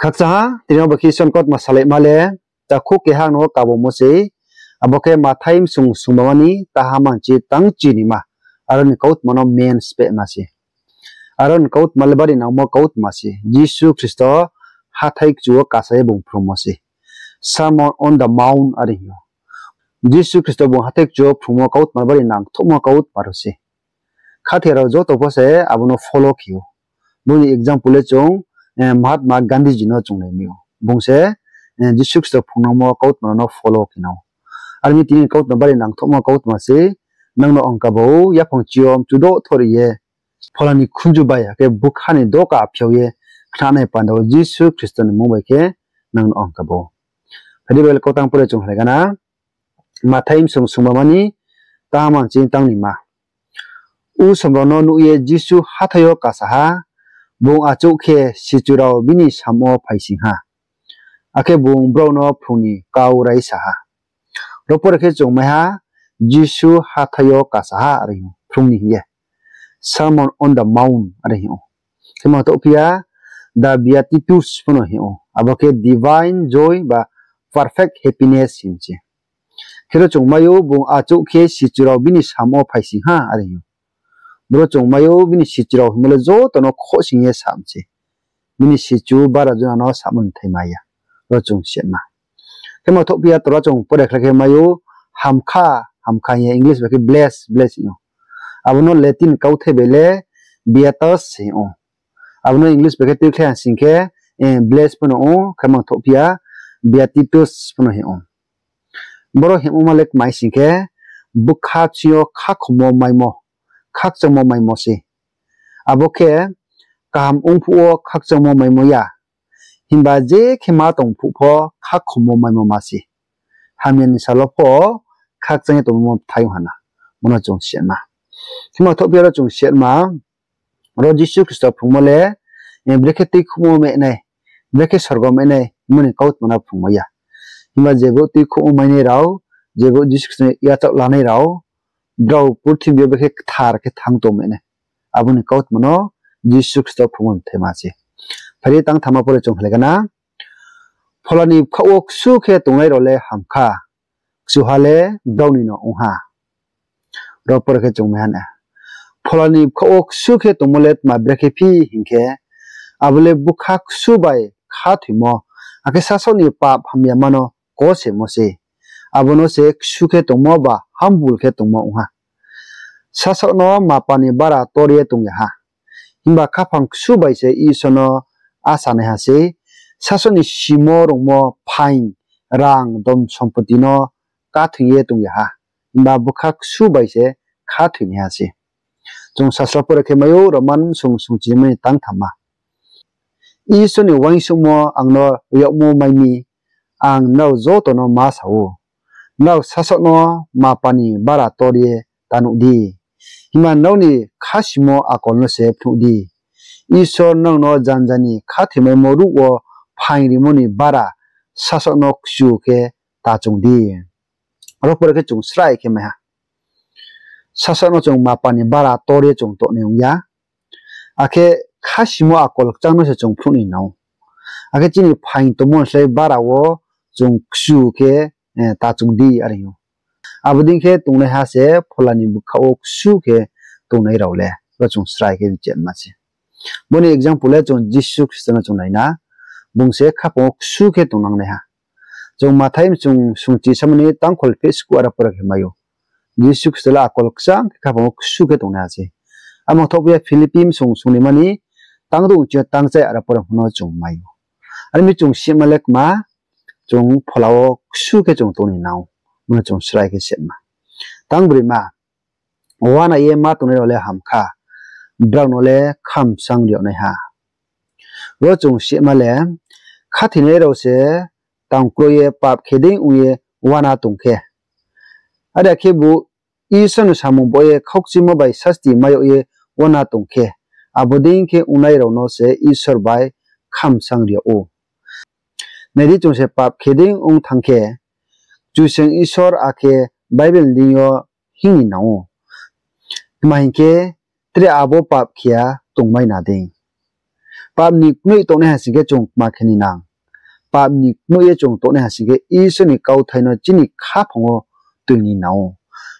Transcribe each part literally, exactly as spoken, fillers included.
Khakchang ha, tini yo bo khe Isor ni kautma salaima le, takhu keha ang no kabomo se, abo khe Mathai bsung sungbama ni taha mangchi tang chinima, aro ni kautma no main spehma se. Aro ni kautma le bari nangmo kautma se, Jisu Khristo hathái kchu wo kasa ye bung phrungmo se. Sermon on the Mount are hing ou. Jisu Khristo bung hathái kchu wo phrungmo kautma bari nangthouhmo kautma rao se. Khathoi rao joto pho se abo no follow khe ou. Bung ni example le chung, eh, Mahatma Gandhi ji no chung nai mi ou. Bung se, eh, Jisu Khristo phrungnangmo kautma rao no follow khe nang ou. Are mi tini kautma bari nangthouhmo kautma se, nang no ong kabo, yaphang chiyom chudo thori ye, phola ni khunju bai, akhe bukha ni doka phiao ye, khnanai panda wo Jisu Khristo ni mmung bai khe nang no ong kabo. Phai di Bible kautang pore chung halai gana, Mathai bsung sungbama ni taha mangchi tang nima. Usom rao no nuh ye Jisu hathái yo kasa ha, bung achouh khe sichu rao bini sam wo phaising ha. Akhe bung brao no phrung ni kau raisa ha. Ro pore khe chung mai ha, Jisu hathái yo kasa ha are hing ou, phrung ni hing ye. Sermon on the Mount are hing ou. Khe ma thouhphi ya, the Beatitudes pho no hing ou. Abo khe divine joy ba perfect happiness hing se. Khe ro chung mai ou, bung achouh khe sichu rao bini sam wo phaising ha are hing ou. Bro chung mai ou, bini sichu rao hingmo le joto no khohsing ye sam se. Bini sichu bara jona no samo ni thaima ya. Ro chung sima. Khe ma thouhphi ya, tora chung pore khlai khe mai ou, hamkha, hamkha hing ye English bai khe bless, bless hing ou. Abo no Latin kauthai bai le beatus hing ou. Abo no English bai khe tuikhlai ha sing khe, eh, bless pho no ou, khe ma thouhphi ya, beatitudes pho no hing ou. Boro hingmo ma le kmai sing khe, bkha bsing yo khakhomo maimo, khakchangmo maimo se. Abo khe kaham ong phuh wo khakchangmo maimo ya. Himba je khe ma tong phuh pho khakhomo maimo ma se. Hamya ni sal wo pho khakchang ye tongmo bthai ong ha na. Bo no chung sima. Khe ma thouhphi ya ro chung sima. Ro Jisu Khristo phrungmo le, eh, brekhe tuikhouhmo mai nai, brekhe sorgo mai nai, mo ni kautma no phrungmo ya. Himba jebo tuikhouhmo mai nai rao, jebo Jisu Khristo ni yachaoh lanai rao, brao purthimbi yo brekhe kthar khe thanng tong mai nai. Abo ni kautma no Jisu Khristo phrungmo bthaima se. Phai di tang thamma pore chung halai gana. Phola ni bkhaoh wo ksu khe tongnai rao le hamkha, kchuha le brao ni no ong ha. Ro pore khe chung mai ha na. Phola ni bkhaoh wo ksu khe tongmo le tma brekhe phi hing khe, abo le bkha ksu bai khathoimo, akhe sasaoh ni pap hamyama no kosemo se. Abo no se ksu khe tongmo ba humble khe tongmo ong ha. Sasaoh no mapa ni bara tor ye tong ya ha. Himba khaphang ksu bai se Isor no asa naiha sei. Sasaoh ni simo rungmo phaing, rang, dhon sompoti no kathoing ye tong ya ha. Himba bkha ksu bai se khathoinaiha sei. Chung sasro pore khe mai ou, Roman bsung sungchinima ni tang thamma. Isor ni uaingsouhmo ang no yagmo mai mi, ang nrao joto no ma sa ou. Nrao sasaoh no mapa ni bara tor ye ta nuh di. Himba nrao ni khasimo akol no se phnuh di. Isor nrao no janja ni khathoimaimo ruh wo phaing rimo ni bara sasaoh no kchu khe ta chung di. Aro pore khe chung srai khe mai ha. Sasaoh no chung mapa ni bara tor ye chung tongnai ong ya. Akhe khasimo akol kchang no se chung phnuh ni nang ou. Akhe chini phaing tongmo ni slái bara wo chung kchu khe, eh, ta chung di are hing ou. Abo dei khe tongnaiha se phola ni bkhaoh wo ksu khe tongnai rao le, ro chung srai khe chenma se. Bo ni example le chung Jisu Khristo no chung nai na, bung se khaphang wo ksu khe tongnangnaiha. Chung Mathai bsung sungchisama ni tangkhol pheh skuh aro pore khe mai ou. Jisu Khristo le akol kchang khe khaphang wo ksu khe tongnaiha sei. Amo thouhphi ya Philippi bsung sungnima ni tangdouh chi yo tangchai aro pore pho no chung mai ou. Are mi chung sima le kma, chung phola wo ksu khe chung tong ni nang ou. Bo no chung srai khe sima. Tangbroima, uana ye ma tongnai rao le hamkha, brao no le khamsang ri yag naiha. Ro chung sima le, khathoinai rao se tang kroi ye pap khe dei ong ye uana tong khe, are khebu Isor ni samung baoh ye khaukchimo bai sasti mai yag ye uana tong khe, abo dei khe ongnai rao no se Isor bai khamsang ri yag ou. Nai di, chung se pap khe dei ong thanng khe, Kchusoyang Isor akhe Bible ni deing yo hing ni nang ou. Tma hing khe, tre abo pap khe ya tongmai na dei. Pap ni knoih tongnaiha sing khe chung kma khe ni nang? Pap ni knoih ye chung tongnaiha sing khe Isor ni kauthai no chini khaphang wo toing ni nang ou.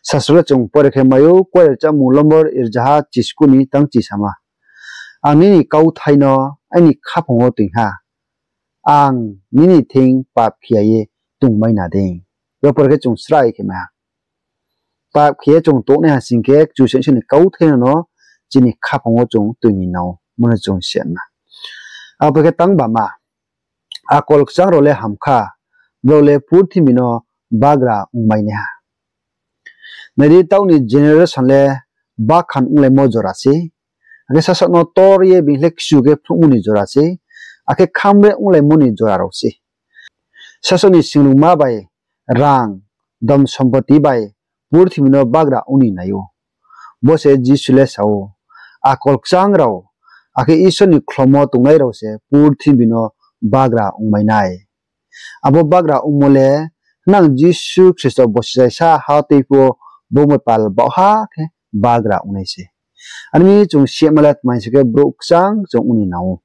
Sasro le chung pore khe mai ou, Kuarechamung lombor rzaha chiskuh ni tang chisama. Ang nini kauthai no aini khaphang wo toing ha. Ang nini thing pap khe ya ye tongmai na dei. Ro pore khe chung srai khe mai ha. Pap khe ye chung tongnaiha sing khe Kchusoyang Isor ni kauthai no chini khaphang wo chung toing ni nang ou, mo no chung siatma. Abo khe tang bama, akol kchang rao le ham kha, brao le purthimbi no bagra ongmai nai ha. Nai di, taoh ni generation le bakhan onglaimo jora sei, akhe sasaoh no tor ye being le kchu khe phnuhmo ni jora sei, akhe khamre onglaimo ni jora rao sei. Sasaoh ni singrungma bai rang, dhon sompoti bai purthimbi no bagra ong ni nai ou. Bo se Jisu le sa ou, akol kchang rao, akhe Isor ni khlomo tongnai rao se purthimbi no bagra ongmai nai. Abo bagra ongmo le nang Jisu Khristo bosi saisa ha tei phuh wo bung bai pal baohha khe bagra ong nai se. Are mi chung siatma le tma hing sing khe brouh kchang chung ong ni nang ou.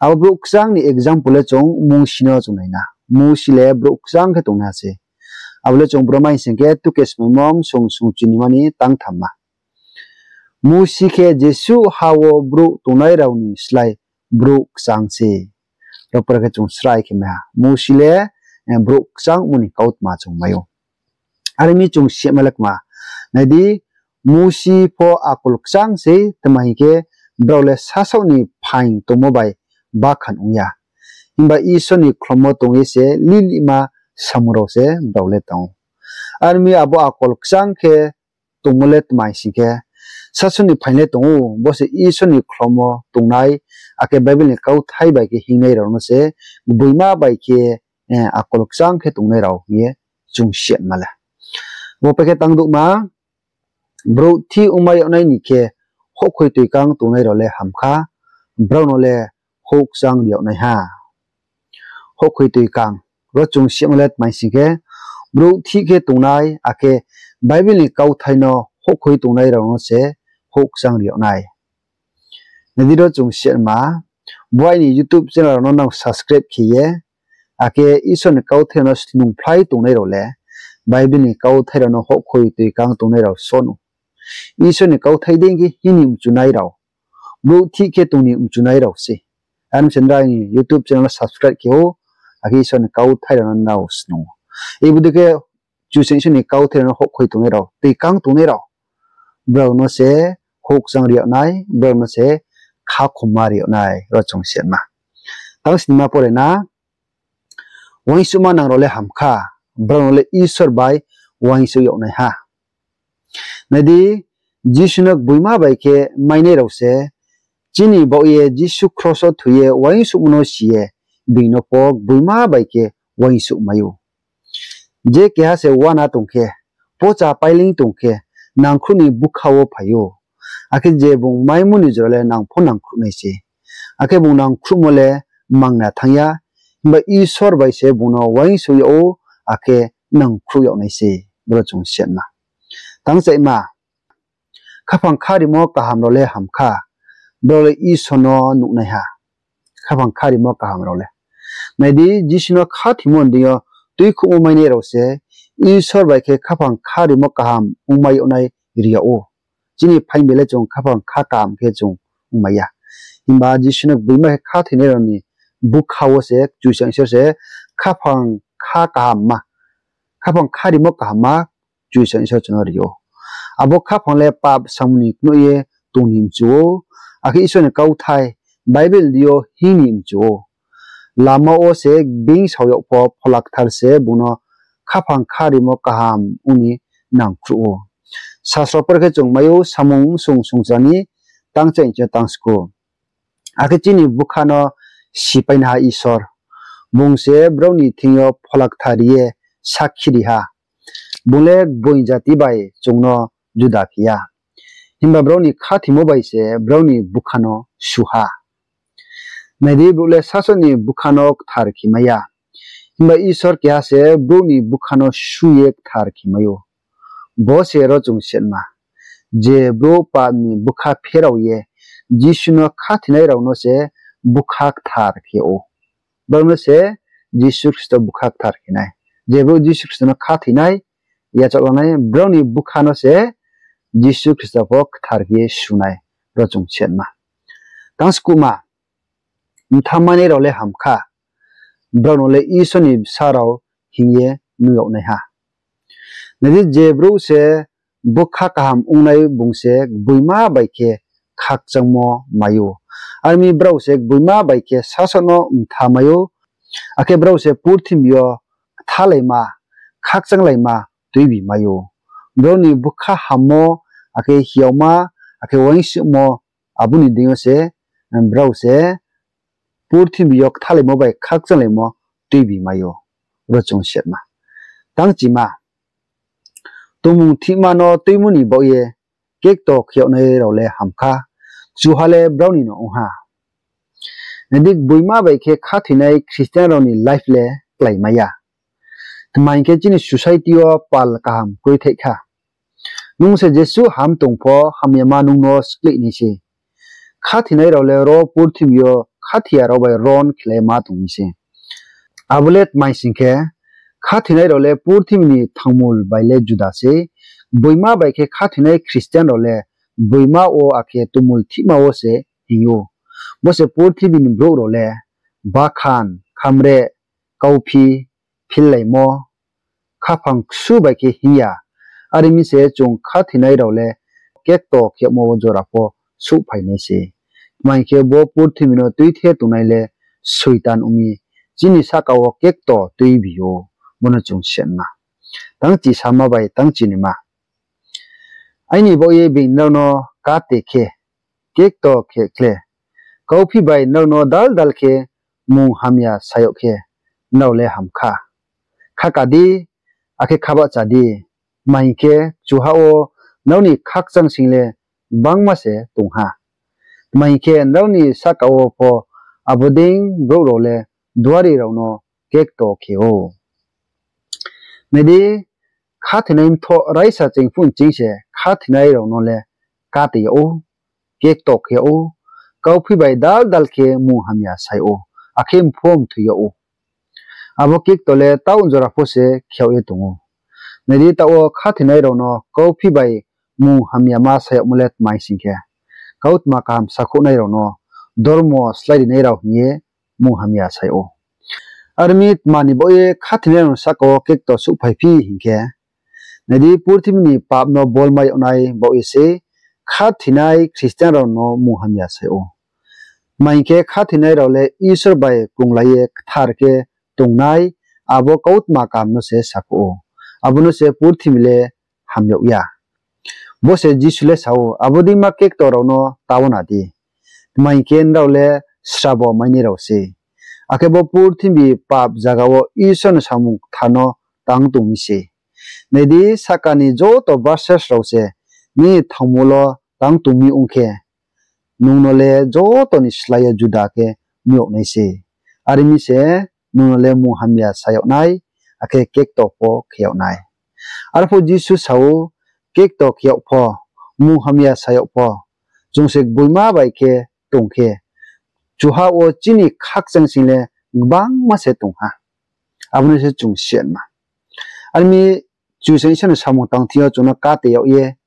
Abo brouh kchang ni example le chung Mousi no chung nai na. Mousi le brouh kchang khe tongnaiha se. Abo le chung bro mai sing khe two Kings maimom sung sung chinima ni tang thamma. Mousi khe jesuh ha wo brouh tongnai rao ni slái brouh kchang se. Ro pore khe chung srai khe mai ha. Mousi le, eh, brouh kchangmo ni kautma chung mai ou. Are mi chung siatma le kma. Nai di, Mousi pho akol kchang sei, tma hing khe brao le sasaoh ni phaing tongmo bai bakhan ong ya. Himba Isor ni khlomo tong ye se lilihma samung rao se brao le tong ou. Are mi abo akol kchang khe tongmo le tma hing sing khe, sasaoh ni phaing le tong ou, bo se Isor ni khlomo tongnai, akhe Bible ni kauthai bai khe hingnai rao no se gboima bai khe, eh, akol kchang khe tongnai rao hing ye chung siatma le. Bo pai khe tang douhma, brouh thih ongmai yag nai ni khe houhkhoi toikang tongnai rao le ham kha, brao no le houhkchang ri yag nai ha. Houhkhoi toikang, ro chung siatma le tma hing sing khe, brouh thih khe tongnai, akhe Bible ni kauthai no houhkhoi tongnai rao no se houhkchang ri yag nai. Nai di, ro chung siatma, bo aini YouTube channel rao no nang subscribe khe ye, akhe Isor ni kauthai rao no snungphlai tongnai rao le, Bible ni kauthai rao no houhkhoi toikang tongnai rao so no. Isor ni kauthai dei khe hing ni mchunai rao, brouh thih khe tong ni mchunai rao se. Are mi se nrao aini YouTube channel no subscribe khe ou, akhe Isor ni kauthai rao no nrao snung ou. Ibo dei khe Kchusoyang Isor ni kauthai rao no houhkhoi tongnai rao, toikang tongnai rao, brao no se houhkchang ri yag nai, brao no se khakhoma ri yag nai, ro chung siatma. Tang snima pore na, uaingsouhma nang rao le ham kha, brao no le Isor bai uaingsouh yag nai ha. Nai di, Jisu no gboima bai khe mainai rao se, chini baoh ye Jisu kros wo thoi ye uaingsouhmo no si ye, being no pho gboima bai khe uaingsouh mai ou. Je keha se uana tong khe, pocha paileing tong khe, nangkhruh ni búkha wo phai ou. Akhe je bung maimo ni jora le nang pho nangkhruh nai se. Akhe bung nangkhruhmo le mangna thanng ya, himba Isor bai se bung no uaingsouh yag ou, akhe nangkhruh yag nai se. Bro chung siatma. Tangchaima, khaphang kharimo kaham rao le ham kha, brao le Isor no nuhnaiha. Khaphang kharimo kaham rao le. Nai di, Jisu no khathoimo ni deing yo tuikhouhmo mainai rao se Isor bai khe khaphang kharimo kaham ongmai yag nai ri yag ou. Chini phaing bai le chung khaphang kha kaham khe chung ongmai ya. Himba Jisu no gboima khe khathoinai rao ni búkha wo se Kchusoyang Isor se khaphang kha kaham ma, khaphang kharimo kaham ma Kchusoyang Isor chung no ri ou. Abo khaphang le pap samung ni knoih ye tong ni mchu ou, akhe Isor ni kauthai Bible deing yo hing ni mchu ou. Lama wo se being sao yag pho Phola Kthar se bung no khaphang kharimo kaham ong ni nangkhruh ou. Sasro pore khe chung mai ou, Samung sung sungchra ni tangchaing chi yo tang sku. Akhe chini búkha no sipainaha Isor, bung se brao ni thing yo Phola Kthar ri ye sakhi ri ha. Bung le gboing jati bai chung no juda khe ya. Himba brao ni khathoimo bai se brao ni búkha no su ha. Nai di, brouh le sasaoh ni búkha no kthar khe mai ya. Himba Isor keha se brouh ni búkha no su ye kthar khe mai ou. Bo se ro chung siatma. Je brouh pap ni búkha pherao ye Jisu no khathoinai rao no se bkha kthar khe ou. Brao no se Jisu Khristo bkha kthar khe nai. Je brouh Jisu Khristo no khathoi nai, yachaoh lanai, brao ni bkha no se Jisu Khristo pho kthar khe ye su nai, ro chung siatma. Tang skuhma, mthammainai rao le ham kha, brao no le Isor ni bsa rao hing ye nuh yag nai ha. Nai di, je brouh se bkha kaham ongnai bung se gboima bai khe khakchangmo mai ou. Are mi brao se gboima bai khe sasaoh no mtha mai ou, akhe brao se purthimbi yo kthalaima, khakchanglaima tuibi mai ou. Brao ni bkha hammo, akhe hiaoma, akhe uaingsouhmo, abo ni deing yo se brao se purthimbi yo kthalaimo bai khakchanglaimo tuibi mai ou, ro chung siatma. Tang chima, tongmung thihma no tuimo ni baoh ye kekto khe yag nai rao le ham kha, kchuha le brao ni no ong ha. Nai di, gboima bai khe khathoinai Christian rao ni life le kláimai ya. Tma hing khe, chini society yo pal kaham kroithaih kha. Nung se jesuh ham tong pho, hamyama nung no skleih nai se. Khathoinai rao le ro purthimbi yo khathoiya rao bai ron khelai ma tong mi se. Abo le tma hing sing khe, khathoinai rao le purthimbi ni thangmul bai le juda se. Gboima bai khe khathoinai Christian rao le gboima wo akhe tongmul thihma wo se hing ou. Bo se purthimbi ni brouh rao le bakhan, khamreh, kauphi, phillaimo, khaphang ksu bai khe hing ya. Are mi se chung khathoinai rao le kekto khe yagmo wo jora pho souhphai nai se. Tma hing khe, bo purthimbi no tuithe tongnai le Soitan ong mi, chini sahka wo kekto tuibi ou, bo no chung siatma. Tang chisama bai tang chinima, aini baoh ye being nrao no kate khe, kekto khe khle, kauphi bai nrao no dal dal khe mung hamya sa yag khe, nrao le ham kha. Khaka di, akhe khabahcha di, tma hing khe, kchuha wo nrao ni khakchang sing le gbangma se tong ha. Tma hing khe, nrao ni sahka wo pho abo dei brouh rao le duari rao no kekto khe ou. Nai di, khathoinai mthoh raisa ching phuh ching se khathoinai rao no le kate yag ou, kekto khe yag ou, kauphi bai dal dal khe mung hamya sa yag ou, akhe mpho mthoi yag ou. Abo kekto le taoh jora pho se khe yag ye tong ou. Nai di, taoh wo khathoinai rao no kauphi bai mung hamyama sa yagmo le tma hing sing khe, kautma kaham sakhouhnai rao no dormo slái rinai rao hing ye mung hamya sa yag ou. Are mi tma ni baoh ye khathoinai rao ni sahka wo kekto souhphai phi hing khe, nai di, purthimbi ni pap no bolma yag nai baoh ye se khathoinai Christian rao no mung hamya sa yag ou. Tma hing khe, khathoinai rao le Isor bai krunglai ye kthar khe tongnai, abo kautma kaham no se sakhouh ou. Abo no se purthimbi le ham yag ya. Bo se Jisu le sa ou, abo deima kekto rao no taona di. Tma hing khe, nrao le srabo mainai rao se. Akhe bo purthimbi pap zaga wo Isor ni samung kthar no tang tong mi se. Nai di, sahka ni joto verses rao se nini thangmul wo tang tong mi ong khe, nung no le joto ni slái yo juda khe nuh yag nai se. Are mi se nung no le mung hamya sa yag nai, akhe kekto pho khe yag nai. Arphuh Jisu sa ou, kekto khe yag pho, mung hamya sa yag pho, chung se gboima bai khe tong khe, kchuha wo chini khakchang sing le gbangma se tong ha. Abo no se chung siatma. Are mi Kchusoyang Isor ni samung tang thing yo chung no kate yag ye,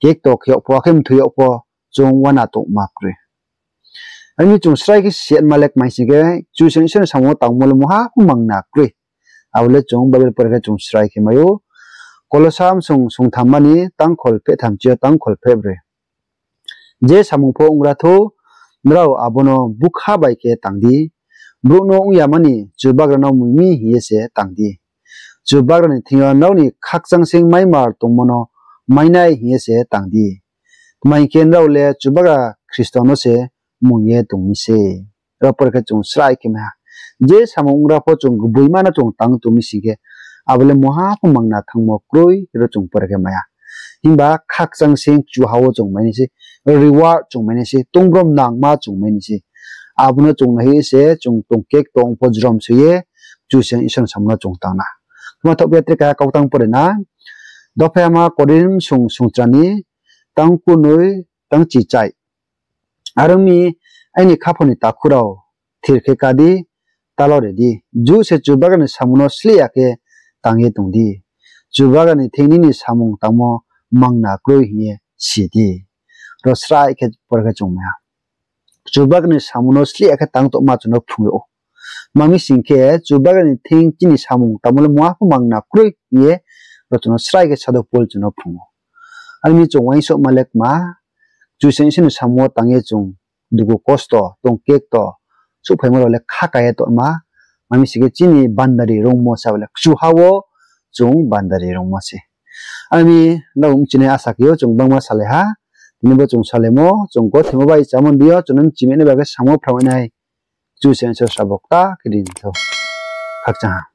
kekto khe yag pho, akhe mthoi yag pho, chung uana tongma kroi. Are mi chung srai khe siatma le kmai sing khe, Kchusoyang Isor ni samung wo tangmo le mungha pho mangna kroi. Abo le chung Bible pore khe chung srai khe mai ou. Kolosa bsung sungthamma ni tangkhol pheh thamchi yo tangkhol pheh broi. Je samung pho ong ra thou, nrao abo no bukha bai khe tang di. Brouh no ong yama ni Chubagra no moing mi hing ye se tang di. Chubagra ni thing yo nrao ni khakchang sing maimar tongmo no mai nai hing ye se tang di. Tma hing khe, nrao le Chubagra Khristo no se moing ye tong mi se. Ro pore khe chung srai khe mai ha. Je samung ong ra pho chung gboima no chung tang tong mi sing khe, abo le mungha pho mangna thanngmo kroi, ro chung pore khe mai ha. Himba khakchang sing kchuha wo chung mai nai se, reward chung mai nai se, tungbrom nangma chung mai nai se. Abo no chung naihoih se chung tong kekto ong pho jrom soi ye, Kchusoyang Isor ni samung no chung tang na. Kma thaoh phi ya tre keha kautang pore na. Dophaihama Korinth sung sungchra ni tang kunoi tang chichai. Are ong mi, aini khaphang ni takhu rao, thir khe ká di, talo ri di. Juh se Chubagra ni samung no sleh ya khe tang ye tong di. Chubagra ni thing nini samung tangmo mangna kroi hing ye si di. Ro srai khe pore khe chung mai ha. Chubagra ni samung no sleh ya khe tang tongma chung no phrung ou. Tma mi sing khe, Chubagra ni thing chini samung tangmo le mungha pho mangna kroi hing ye, ro chung no srai khe Sadhu Pol chung no phrung ou. Are mi chung uaingsouhma le kma, Kchusoyang Isor ni samung wo tang ye chung dugu kosto, tong kekto, souhphaimo rao le kha ka ye tongma, tma mi sing khe chini bandari rungmo sa le kchuha wo chung bandari rungmo se. Are mi nrao mchinai asa khe ou chung bangma salai ha, tini bo chung salaimo, chung gothemo bai chámo di yo, chung no mchimai nai bai khe samo phramai nai, Kchusoyang Isor srabo kta khe ri thou. Khakchang ha.